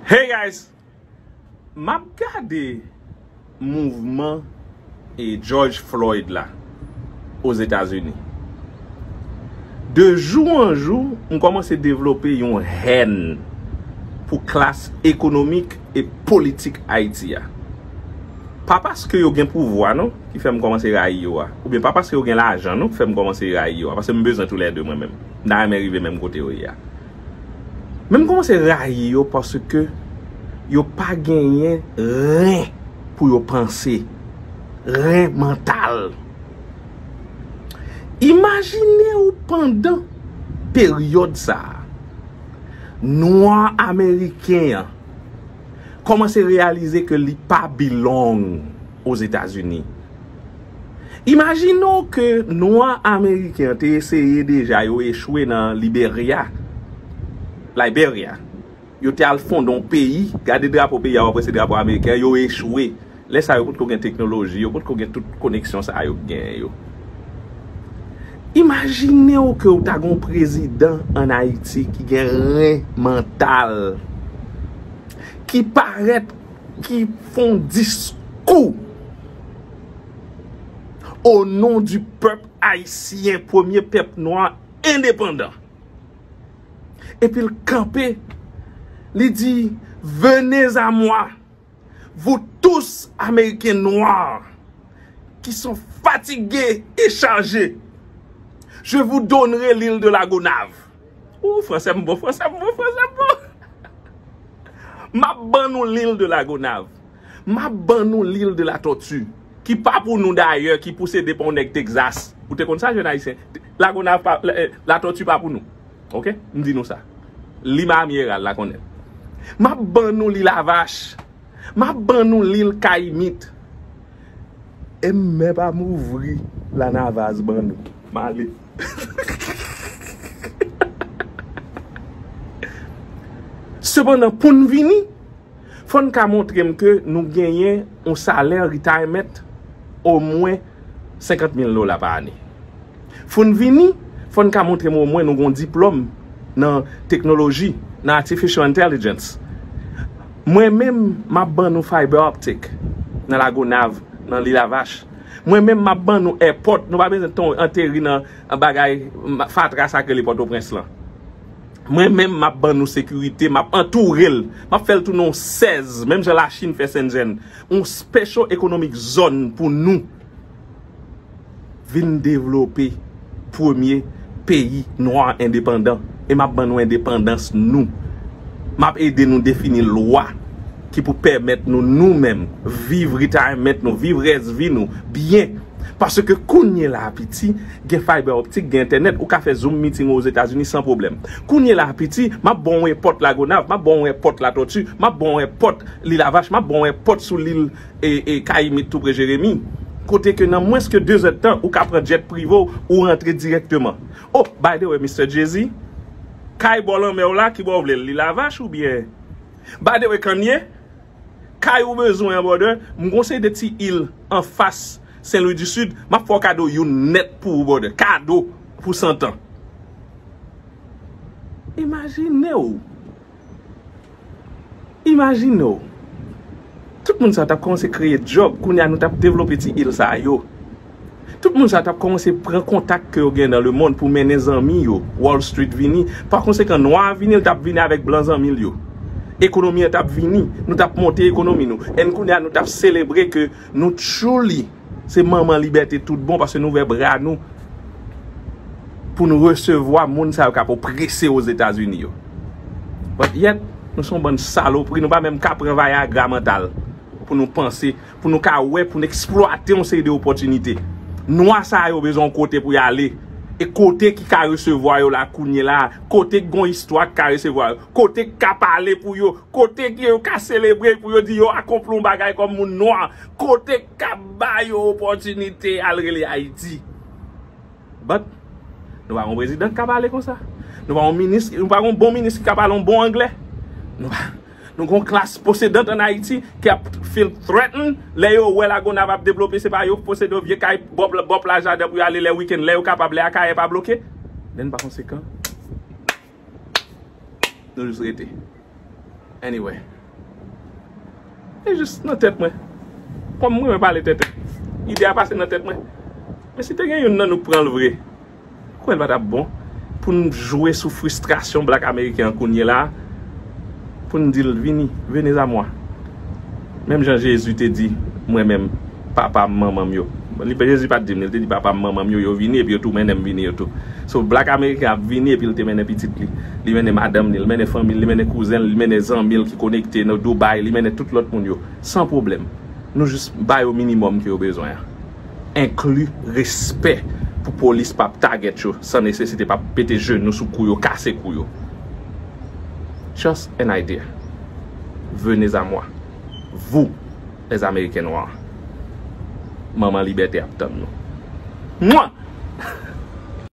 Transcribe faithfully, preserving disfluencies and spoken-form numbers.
Hey guys! M ap gade mouvman e George Floyd la Ozetazini. De jou an jou, m kòmanse devlope yon hèn pou klas ekonomik e politik Ayiti a. Pa paske yo gen pouvwa non, ki fè m kòmanse rayi yo a. Oubyen pa paske yo gen lajan non, ki fè m kòmanse rayi yo a. Paske m bezwen toulède mwen menm. M ta renmen rive menm kote yo ye a. Men m kòmanse rayi yo paske yo pa genyen ren pou yo panse. Ren mantal. Imajine w pandan peryòd sa a, nwa ameriken an kòmanse reyalize ke li pa belong Ozetazini. Imajine w ke nwa ameriken an te eseye deja, yo echwe nan Liberya. Liberya. Yo te al fonde yon peyi, gade drapo peyi a, w ap wè se drapo ameriken, yo echwe. Lè sa yo potko gen teknoloji, yo potko gen tout koneksyon sa yo genyen yo. Imajine w ke w ta gen yon prezidan ann Ayiti ki gen ren mantal, ki parèt, ki fè yon diskou au nom du peuple haïtien, premye pèp nwa endepandan. Epi l kanpe, li di, venez à moi, vous tous Américains noirs qui sont fatigués et chargés, je vous donnerai l'île de la Gonâve. Ou, fransè m bon, fransè m bon, fransè m bon. M ap ban nou l'île de la Gonâve. M ap ban nou l'île de la Tortue, ki pa pou nou dayè, ki posede pa yon nèg Texas. Ou te konn sa, jèn ayisyen? La Gonâve pa, la, eh, la Tortue pa pou nou. Oke? M di nou sa. Li Mami Eral la konnen. M ap ban nou l'île à Vache. M ap ban nou l'île Kayimit. E m menm pa m ouvri Lanavaz ban nou. M ale. Sepandan, pou n vini, fò n ka montre m ke nou genyen yon salè retirement omwen senkant mil dola pa ane. Fò n vini, fò n ka montre m omwen nou gen yon diplòm nan teknoloji, nan artificial intelligence. Mwen menm, m ap ban nou fiber optic nan Lagonav, nan Lil a Vach. Mwen menm, m ap ban nou airport. Nou pa bezwen ton-, ateri nan, nan bagay ma-, fatra sa k rele Pòtoprens lan. Mwen menm, m ap ban nou sekirite, m ap antoure l. M ap fè l tounen yon sèz, menm jan Lachin fè Senzen. Yon special economic zone pou nou vin devlope premye peyi nwa endepandan. E m ap ban nou endepandans nou. M ap ede nou defini lwa ki pou pèmèt nou, nou menm, viv retirement nou, viv rès vi nou byen. Paske kounye la a, piti, gen fiber optic, gen entènèt, ou ka fè Zoom meeting Ozetazini san pwoblèm. Kounye la a, piti, m ap ba w airport Lagonav, m ap ba w airport Latòti, m ap ba w airport Lil a Vach, m ap ba w airport sou lil e, e Kayimit tou pre Jeremi. Kote ke nan mwens ke de zèdtan, ou ka pran jet prive w, ou rantre dirèkteman. Oh, by the way, Mister Jay-Z, kay bò lanmè w la, ki bò w vle l, Lil a Vach oubyen? By the way, Kanye, kay ou bezwen an, brother, m gon seri de ti il anfas Sen Lwi di Sid, m ap fè w kado youn nèt pou ou, brother. Kado pou san tan. Imajine w. Imajine w. Tout moun sa yo t ap kòmanse kreye djòb, kounye a nou t ap devlope ti il sa yo. Tout moun sa yo t ap kòmanse pran kontak ke yo gen nan lemonn pou mennen zanmi yo. Wall Street vini. Pa konsekan, nwa a vini, l t ap vini avèk blan zanmi l yo. Ekonomi an t ap vini, nou t ap monte ekonomi nou. And kounye a nou t ap selebre ke nou truly se manman libète tout bon, paske nou ouvè bra nou pou nou resevwa moun sa yo k ap oprese Ozetazini yo. But yet, nou se yon bann salopri, nou pa menm ka pran Viagra mantal pou nou panse, pou nou ka wè, pou nou eksplwate yon seri de opòtinite. Nwa sa yo bezwen yon kote pou y ale. E kote ki ka resevwa yo la kounye la, kote ki gon istwa ki ka resevwa yo, kote ki ka pale pou yo, kote ki yo ka selebre pou yo di yo akonpli yon bagay kòm moun nwa, kote ki ka ba yo opòtinite al rele Ayiti. But, nou pa gon prezidan ki ka pale konsa. Nou pa gon minis, nou pa gon bon minis ki ka pale yon bon anglè. Nou pa, nou gon klas posedant ann Ayiti ki ap feel threatened lè yo wè Lagonav ap devlope, se pa yo posede yon vye kay bò, bò plaj ladan pou y ale lè wikenn, lè yo kapab, lè Akayè pa bloke. Then pa konsekan, nou jis rete. Anyway, Se jis nan tèt mwen. Kòm mwen, mwen pale tenten. Ide a pase nan tèt mwen. Men si te gen youn nan nou k pran l vre, kwè l pa t ap bon pou n jwe sou fristrasyon blak ameriken an kounye la a, pou n di l, vini, venez à moi. Menm jan Jezi te di, mwen menm, papa m, manman m yo. Li, Jezi pa t di m, li te di, papa m, manman m yo, yo vini, epi yo tou mennen m vini yo tou. So, blak ameriken ap vini, epi l te mennen pitit li. Li mennen madanm li, li mennen fanmi l, li mennen kouzen l, li mennen zanmi l ki konekte nan Dubai, li mennen tout lòt moun yo. San pwoblèm. Nou jis ba yo minimòm ke yo bezwen an. Enkli respè pou polis p ap tagèt yo san nesesite, p ap pete jenou sou kou yo, kase kou yo. Just an idea. Venez à moi. Vous, les Américains noirs. Manman Libète ap tann nou. Mwen!